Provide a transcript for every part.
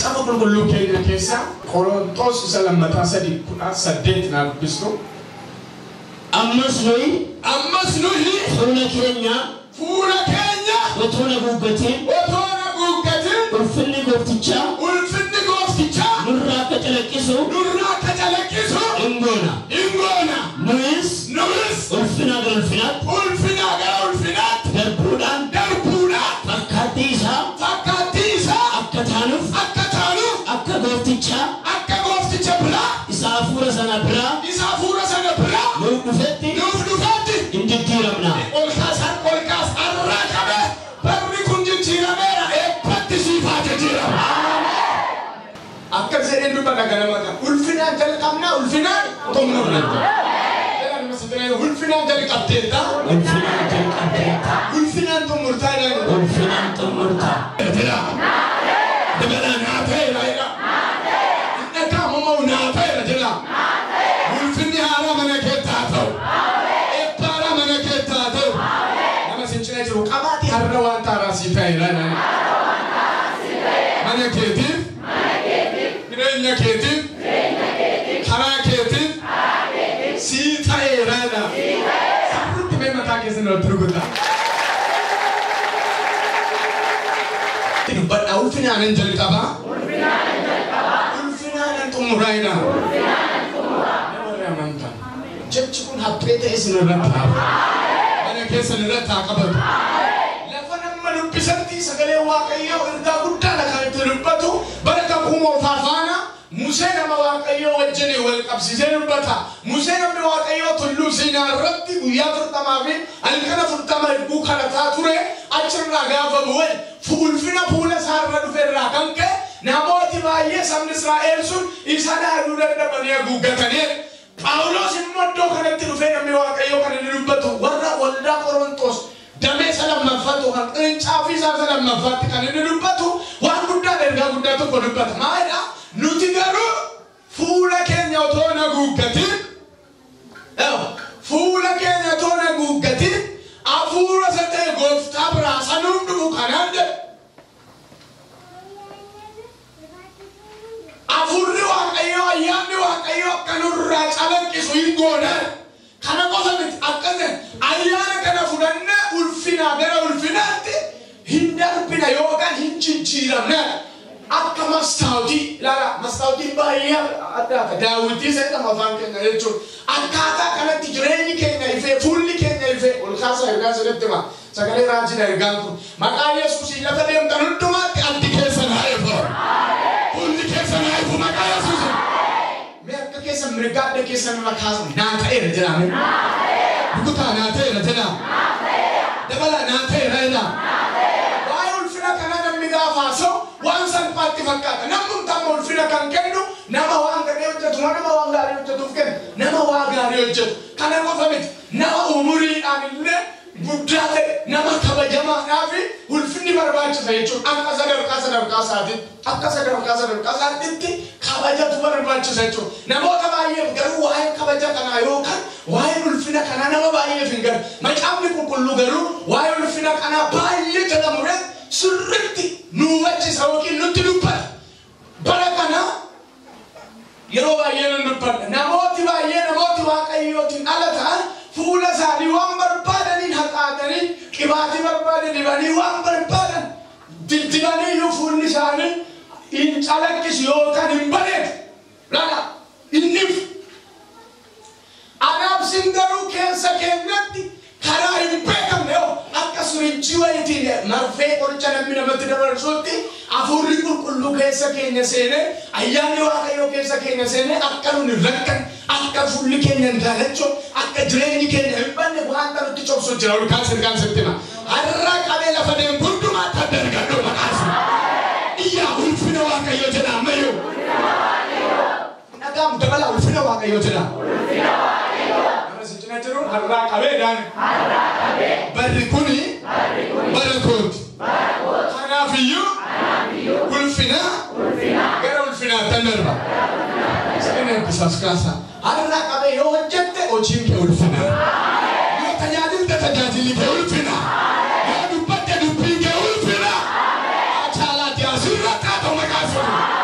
Macaafa qulqulluu keenya keessa Qorontos isa lammataa 3:18 naaf dubbistu. Ammas nuyi fuula keenya otoo haguuggatiin ulfinni gooftichaa nurraa akka calaqqisu hin goona. Nuyis ulfinaa gara ulfinaatti darbuudhaan fakkaattii isaa akka taanuuf akka gooftichaa isa hafuura sana biraa nuuf dhufetti hin jijjiiramna. Olkaas har'aa qabee barri kun jijjiirameera eebbatti siif haa jijjiiramu. Akka jedheen dubbata ganama kana ulfinaan jalqabnaa ulfinaan xumurna. Ulfinaan jalqabdeetta. Ulfinaan xumurtaa jedhama. Ulfinaan xumurtaa. Dabala naa ta'eera jedha. Dhaga'amu naa ta'eera jedha. Ulfinni haaraa mana keetti haa ta'u. Eebba haaraa mana keetti haa ta'u. Nama sin cina jiru qabaatii har'a waan haaraa sii ta'eera. Mana keetiif, jireenya keetiif, karaa keetiif sii ta'eera. Sirriitti mee mataa keessan irratti rukutaa. Dubbadhaa ulfinaanan jalqabaa. Ulfinaanan xumuraa jedha. Warri amantan jechi kun haphee ta'e isin irratti haa hafu. Mana keessan irratti haa qabatu. Lafa nama dubbisatti sagalee Waaqayyoo ergaa guddaadha kan itti dubbatu bara kakuu moofaa faana Musee nama Waaqayyoo wajjin wal qabsiisee dubbata. Musee namni Waaqayyoo tulluu Siinaa irratti guyyaa 40 fi halkan 40 erguu kadhataa ture achirraa gaafa bu'e ulfina fuula isaarra dhufe irraa kan ka'e namooti baay'ee sabni Israa'el sun isa dhaaduu dadhabanii haguuggatanii. Phaawulos immoo iddoo kanatti dhufee namni Waaqayyoo kan inni dubbatu warra waldaa Qorontos damee isa lammaffaatu kan qirincaafi isaa isa lammaffaatti kan inni dubbatu waan guddaa ergaa guddaa tokko dubbata. Maalidha? Nuti garuu fuula keenya otoo hin haguuggatin fuula keenya otoo hin haguuggatin hafuura isa ta'e gooftaa biraa sanuuf dhufu kanaan jedhe. Hafuurri Waaqayyoo ayyaanni Waaqayyoo akka nurraa calaqqisu hin goone. Kana qofa miti akkas ayyaana kana fudhannee ulfinaa gara ulfinaatti hin darbina yookaan hin jijjiiramne. Akka mastaawutii ilaala mastaawutiin baay'ee addaata daawwitii isa jedhama afaan keenya jechuudha. Akkaataa kanatti jireenyi keenya ifee fuulli keenya ifee ol kaasaa yookaan sirriitti hima sagalee raajiidha ergaan kun maqaa Yesuusiin lafa deemtan hundumaatti addi keessan haa ifu. Fuulli keessan haa ifu maqaa Yesuusiin. Mee harka keessan mirga adda keessan irra kaasan naa ta'eera jedhaa. Rukutaa naa ta'eera jedhaa. Dabalaa naa ta'eera jedhaa. Waa'ee ulfina kanaa namni gaafa haasa'u waan salphaatti fakkaata. Namni amma ulfina kan kennu nama waan gaarii hojjetu, nama waan gaarii hojjetuuf kennu, nama waa gaarii hojjetu. Kana qofa miti. Nama umuriidhaan illee guddaa ta'e, nama kabajamaadhaa fi ulfinni barbaachisa jechuudha. Akka sadarkaa sadarkaa isaatiitti, akka sadarkaa sadarkaa isaatiitti kabajatu barbaachisa jechuudha. Namoota baay'eef garuu waa'een kabaja kanaa yookaan waa'een ulfina kanaa nama baay'eef hin galu. Macaafni qulqulluu garuu waa'ee ulfina kanaa baay'ee jedhamuree sirriitti nu hubachisa yookiin nutti dubbata. Bara kana yeroo baay'ee nan dubbadha. Namooti baay'ee namooti Waaqayyootiin ala ta'an fuula isaanii waan barbaadaniin haxaatanii qibaatii barbaadan dibanii waan barbaadan dibdibanii iyyuu fuulli isaanii hin calaqqisu yookaan hin bareedu. Laala inni anaaf sin garuu keessa keenyatti karaa hin beekamne yoo akka surichii wayitiin marfee qoricha namni namatti dabarsutti hafuurri qulqulluu keessa keenya seenee ayyaanni Waaqayyoo keessa keenya seenee akka nun hin rakkanne akka fuulli keenya hin daalachoo akka jireenyi keenya hin banne wanta nutti cobsu jira. Ol kaas ergaan sitti hima. Har'a qabee lafa deemu hundumaatti adda argadhu maqaa isaa. Iyyaa ulfina Waaqayyoo jedha ammayyuu. Dhagaam dabalaa ulfina Waaqayyoo jedha. Nama si cina jiru har'aa qabee dhaan. Barri kuni bara kooti. Kanaafiyyuu ulfina gara ulfinaatti darba. Isin eebbisaas kaasaa. Har'aa qabee yoo hojjette hojiin kee ulfina. Yoo tajaajilte tajaajilli kee ulfina. Yoo dubbatte dubbiin kee ulfina. Achaalaati asirratti haa ta'u maqaa isaa.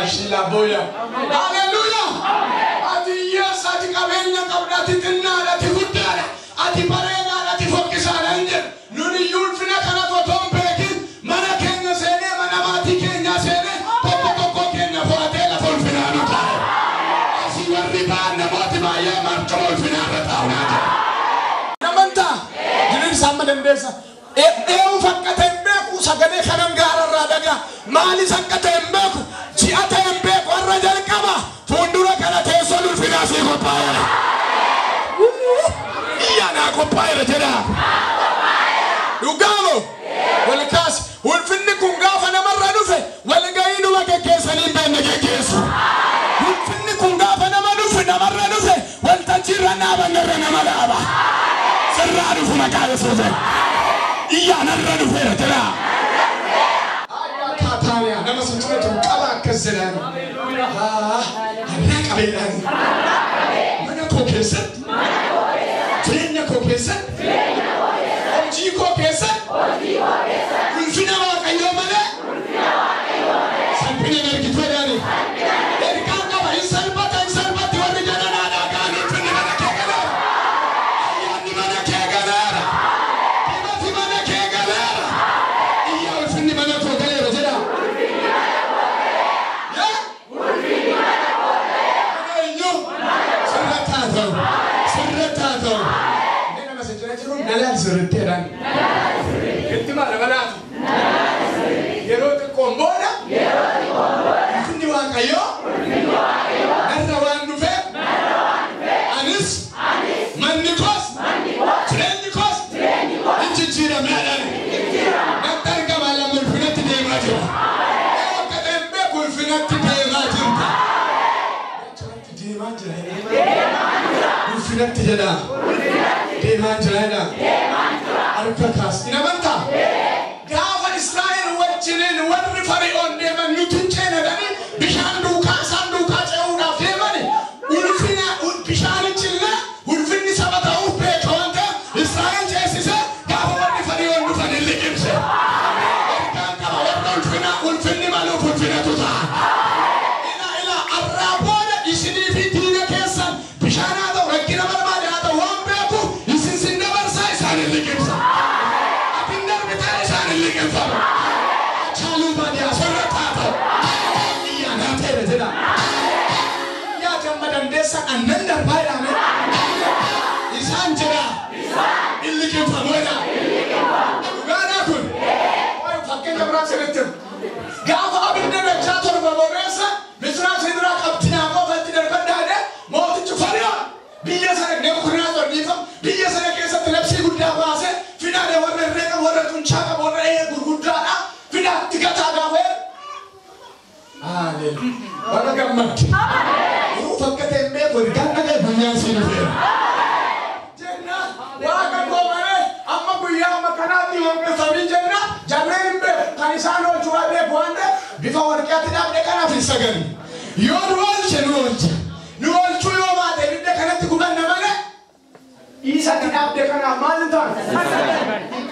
Shila boya. Hallelujah. Ati yes ati qabeenya qabda ati xinnaadha ati guddaadha ati bareedaadha ati fokkisaadha hin jedhu. Nuni ulfina kana otoo hin beekin mana keenya seenee mana maatii keenya seenee tokko tokko keenya fo'atee lafa ulfinaa nu taa'e. Asii warri ba'an namooti baay'ee marcuma ulfinaa irra taa'u naa jedha. Namantaa jireenya amma dandeessa. Eewu fakkate hin beeku sagalee kanan gaararraa dhagaa maalis akka ta'e hin beeku ji'a ta'e hin beeku har'a jalqaba fuuldura kana teessoon ulfinaa sii qophaa'eera. Iyyaa naa qophaa'eera jedhaa. Dhugaamo wal kaasi ulfinni kun gaafa namarra dhufe walgahii numa geggeessanii hin beekne geggeessu. Ulfinni kun gaafa nama dhufe namarra dhufe waltajjiirra dhaabannerra nama dhaaba. Sirraa dhufu maqaa Yesuusiin. Iyyaa narra dhufeera jedhaa. Taataaniyaa nama sin cina jiru qaba akkas jedhaan. Harraa qabeedhaan. Mana koo keessatti. Jireenya koo keessatti. Hojii koo keessatti. Ulfina Waaqayyoo malee. Salphina hin argitu jedhaani. Ergaan qaba hin salphata hin salphatti warri jedhan aadaa kaan ulfinni mana kee galeera. Ayyaanni mana kee galeera. Dibati mana kee galeera. Iyyaa ulfinni mana koo galeera jedhaa. Mana eenyu? Sirratti haa ta'u. Sirratti haa ta'u. Inni nama sin cina jiru nalaan sirriitti jedhaan. Itti maal manaati? Yeroo xiqqoon booda ulfinni Waaqayyoo narra waan dhufeef anis manni koos jireenyi koos hin jijjiiramee natti argama lama ulfinatti deemaa jira. Akka ta'e hin beeku ulfinatti deemaa jirta. Ulfinatti deemaa jira. Ulfinatti jedhaa. Deemaa jira jedhaa. Harka kaas. Hin amantaa? Gaafa Israa'el wajjiniin warri Fari'oon deeman nuti hin ceenadhanii bishaan duukaa isaan duukaa ce'uudhaaf deemani ulfina bishaanichi illee ulfinni saba ta'uuf beeka waan ta'eef Israa'el ceesisee gaafa warri Fari'oon dhufan hin liqimse. Ergaan qaba warra ulfina ulfinni maluuf ulfinatu ta'a. Ila ila arraa booda isinii fi diina keessan bishaan haa ta'u rakkina barbaade haa ta'u waan beekuuf isin sin dabarsaa isaan hin liqimsa. Ati hin darbitaa isaan hin liqimfamu. Achaaluu baadiyyaa sirratti haa ta'u. Iyyaa naa ta'eera jedhaa. Iyyaa jamma dandeessan annan darbaa jedhame. Isaan jedhaa. Hin liqimfamu jedhaa. Dhugaadhaa kun. Fakkeenya biraa sirriitti himu. Gaafa abidda dachaa torba boreessa Misraa Sidiraa qabxinaa qofatti darbadhaa jedhee mootichi Fari'oon biyya sana Nebukadnezar dhiifama biyya sana keessatti labsii guddaa baasee fidaadhe warra irree qabu warra xuncaa qabu warra eegee gurguddaadha fidaatti gataa gaafa jedhu. Haleluuyaa. Warra gammadde. Uuf akka ta'e hin beeku ergaan dhagaye guyyaan sii dhufeera. Jennaan Waaqa koo malee amma guyyaa amma kanaatti warqeeffamii jennaan jarreen hin beeku kan isaan oolchu waa beeku waan ta'eef bifa warqeetti dhaabne kanaaf hin saganne. Yoo nu oolche nu oolcha. Nu oolchuu yoo baate ibidda kanatti gubanna malee isatti dhaabde kanaaf maal hin taane?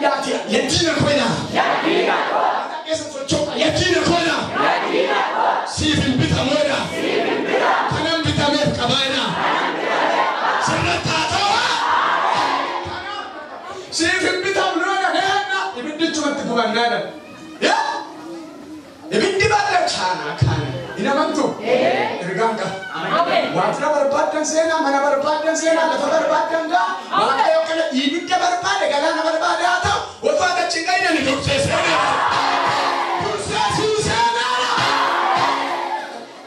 Yaati yaddiina koyna. Keessa socho'a yaddiina koyna. Siif hin bitamu jedha. Kanan bitameef qabaa jedha. Sirratti haa ta'u. Siif hin bitamnu jedha neena ibiddichumatti gubannaa jedha. Ibiddi bal'a kaana kaana. Hin amantu? Ergaan qaba. Waajjira barbaaddan seenaa, mana barbaaddan seenaa, lafa barbaaddan gaa. Waaqayyo kana ibidda barbaade, galaana barbaade haa ta'u, otoo ati achi hin gahin ani dursee seeneera. Dursee sii seeneera.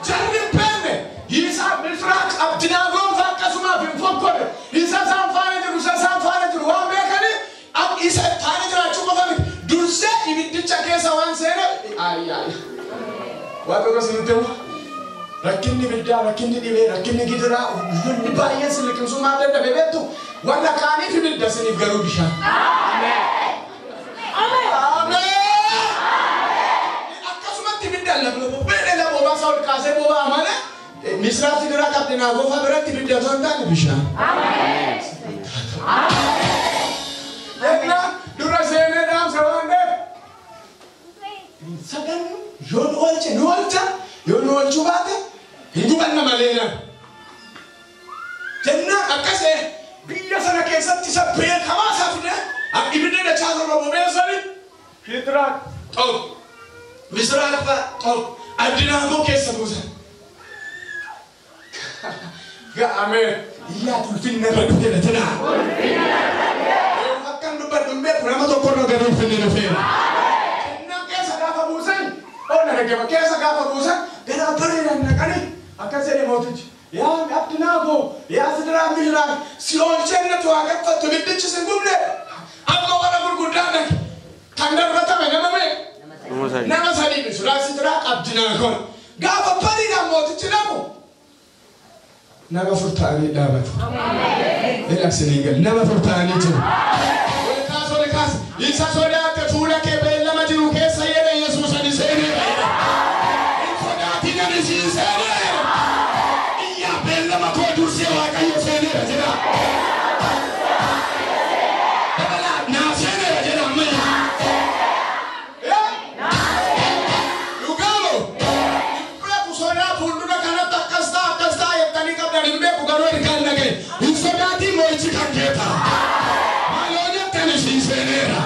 Jarri hin beekne Yisaa Misraaq Abdinaagoon fa'aa akkasumaaf hin fokkore. Isa isaan faana jiru, isa isaan faana jiru waan beekaniif isa faana jiraachuu qofa miti. Dursee ibiddicha keessa waan seeneef ayyaa. Waaqayyo isinitti himu. Rakkinni ibiddaa, rakkinni dhibee, rakkinni gidiraa, lolli baay'een sin liqimsuu maal dadhabe beektu? Warra kaaniif ibidda isiniif garuu bishaan. Ameen. Akkasumatti ibidda beela lama isaa ol kaasee boba'a malee Misraaf Sidiraa qabxinaa gofa biratti ibidda osoo hin taane bishaan. Jennaan dura seenee dhaamsa waan ta'eef sagannu yoo nu oolche nu oolcha Yoo nu oolchuu baate hin gubanna malee na. Jennaan akkasee biyya sana keessatti isa beekamaa isaa fide ibidda dachaa torba bobeessani Sidiraaq tokko Misiraaq fa'a tokko Abdinaagoo keessa buusan. Ameen. Iyyaa ulfinna irra dhufeera jedhaa. Akkan dubbadhu hin beeku nama tokko irra garuu ulfinni dhufeera. Jennaan keessa gaafa buusan onna dhaggeeffa keessa gaafa buusan gara bareedan naqanii akkas jedhe mootichi. Yaa Abdinaagoo yaa Sidiraaq Misiraaq si oolchee natti waaqeffattu ibiddichi si hin gubne. Amma warra gurguddaa dhaqe kan darbatame nama meeqa? Nama sadii Misiraaq Sidiraaq Abdinaagoon. Gaafa bariidhaan mootichi dhaqu nama afur ta'anii dhaabatu. Ilaksiniin gal nama afur ta'anii jiru. Ol kaas ol kaas isa sodaate fuula kee beellama jiru keessa jedhe Yesuus ani seeneera. Hin sodaatin ani siin seeneera. Iyyaa beellama koo dursee Waaqayyo seeneera jedha. Dabalaa naa seeneera jedha ammayya. Dhugaamo hin beeku sodaa fuuldura kanatti akkas ta'a akkas ta'a jettanii qabdan hin beeku garuu ergaan dhagaye. Hin sodaatin moo'ichi kan kee ta'a. Maal yoo jette ani siin seeneera.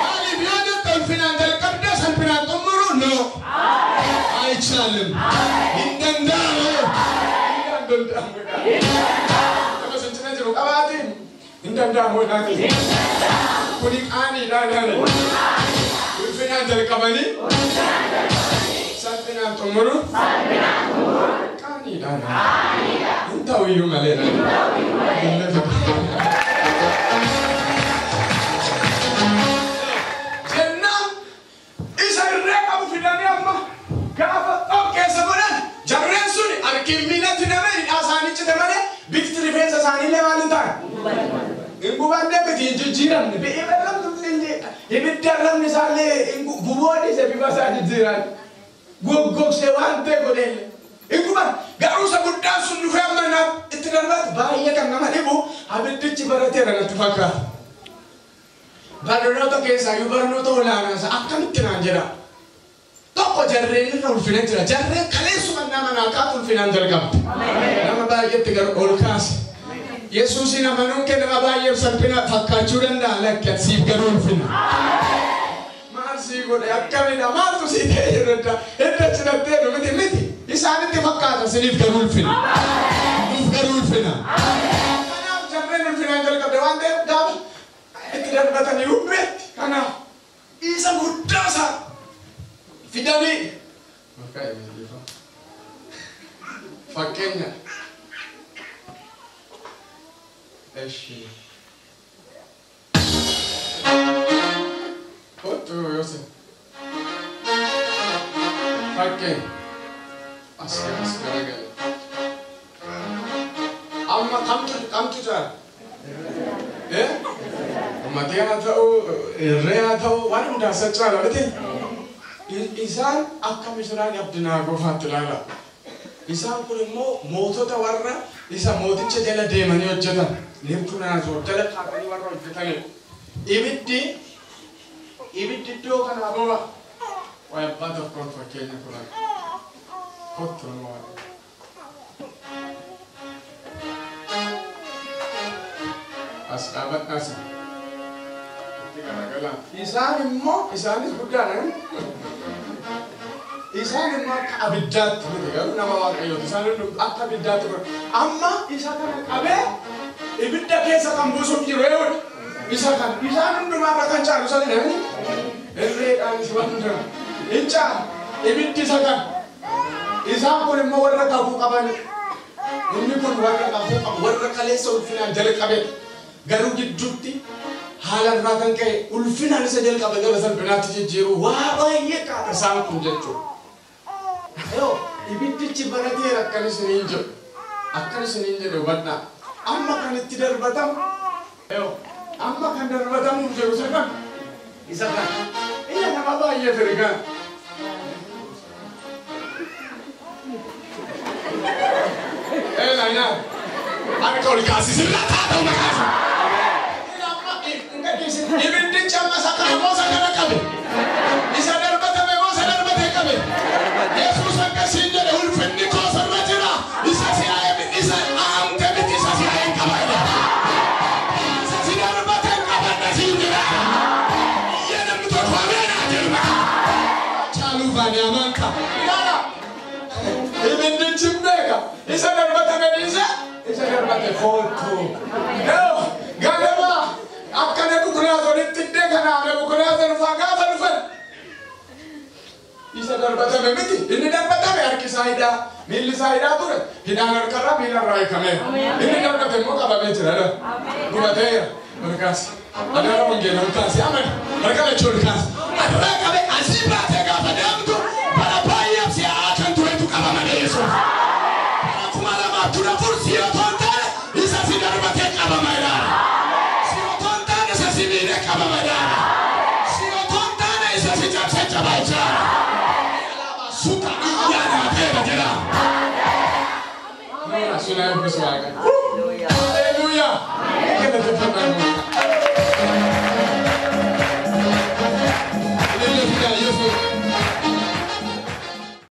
Maaliif yoo jette ulfinaan jalqabdee salphinaan xumuruu no. አይቻልም። Hin danda'amu. Hin danda'amu. Nama sun cina jiru qabaatiin hin danda'amu jedhaati. Kuni qaaniidha jedhani. Ulfinaan jalqabanii salphinaan xumuru qaaniidha jedhani. Hin ta'u iyyuu malee jedhani. Jennaan isa irree qabu fidanii amma gaafa xob keessa godhan jarreen sun harki miilatti namee hidhaa isaanii cite malee bifti rifeensa isaanii illee maal hin taane? Hin gubanne miti hin jijjiiramne. Ibidda arrabni isaallee guboo dhiise bifa isaa jijjiiran. Goggogsee waan ta'e godheelle. Hin guban garuu isa guddaan sun dhufee amma itti darbatu baay'ee kan nama dhibu abiddichi barateera natti fakkaata. Barnoota keessaa iyyuu barnoota olaanaa isaa akkamitti naan jedha. Tokko jarreen irra ulfina jira. Jarreen kaleessuma nama naa kaatu ulfinaan jalqabde. Nama baay'eetti garuu ol kaase. Yesuusin amanuun kee nama baay'eef salphina fakkaachuu danda'a lakki siif garuu ulfina. Maal sii godhe akkamidha maaltu sii ta'e jedhedha. Edda cinattee nu miti miti isaanitti fakkaata siniif garuu ulfina. Nuuf garuu ulfina. Kanaaf jarreen ulfinaan jalqabde waan ta'eef gaafa itti darbatanii hubbeetti. Kanaaf isa guddaa isaa fidanii fakkeenya. Eshi. Kottu Yosef. Fakkeenya. As as garagale. Amma kamtu caala? Ummatee haa ta'u, irree haa ta'u, waan hundaa isa caala miti. Isaan akka Misiraan Abdinaagoo faatti ilaala. Isaan kun immoo mootota warra isa mooticha jala deemanii hojjetan. Nebukadnezar jala kaatanii warra hojjetanidha. Ibiddi iddoo kanaa boba. Waa'ee abbaa tokkoon fakkeenya kulan. Kottu nama waa'ee. As dhaabadhaa sana. Itti garagalaa. Isaan immoo isaanis guddaadha. Isaan immoo akka abiddaatti miti garuu nama Waaqayyooti. Isaan akka abiddaatti godhu. Amma isa kana qabee ibidda keessa kan buusuuf jiru eewudha. Isa kana isaan hundumaarra kan caalu isa kana irreedhaanis waan hundumaa hin caalu ibiddi isa kana. Isaan kun immoo warra kakuu qabanidha. Inni kun warra kakuu qabu warra kaleessa ulfinaan jalqabedha. Garuu gidduutti haala irraa kan ka'e ulfinaan isa jalqabe gara salphinaatti jijjiiru waa baay'ee qaata isaan kun jechuudha. Yoo ibiddichi barateera akkan isiniin jedhu akkan isiniin jedhu hubadhaa. Amma kan itti darbatamu yoo amma kan darbatamuuf jedhu isa kan isa kan ija nama baay'ee firgaa. Eelaa harka ol kaasisirraa taata'u maqaasa. Ibiddichi amma isa kana moo isa kana qabe? Isa darbatame moo isa darbatee qabe? Yesuus akkas Siin jedhe, ulfinni koo sirra jira. Isa si haa'e, isa aamte miti, isa si haa'e qaba jedhe. Isa si darbate qabadha siin jedha. Iyya namni tokko ameen haa jedhu maqaa. Caaluufaan amantaa. Ilaala. Ibiddichi hin beeka. Isa darbatame dhiise, isa darbate koottu. Ganama akka Nebukadnezaritti iddee kanaa Nebukadnezar faa gaafa dhufan. Isa darbatame miti. Inni darbatame harki isaa hidhaa, miilli isaa hidhaa ture. Hidhaan harkarraa miilarraa hiikameera. Inni darbate immoo qabamee jira. Gubateera. Ol kaasi. Adaara wangeela ol kaasi. Amani. Harka lachuu ol kaasi. Har'a qabe asii baatee gaafa deemtu bara baay'eef si haa kan turetu qabamanii Yesuus. Bara 2014 si otoo hin taane isa si darbatee qabama ilaala. Si otoo hin taane isa si miidhee qabama ilaala. Si otoo hin taane isa si cabsee cabaa jira. Suka iyyaa naateera jedha. Suna eebbisu Waaqa. Haleluuyaa. Galateeffannaa.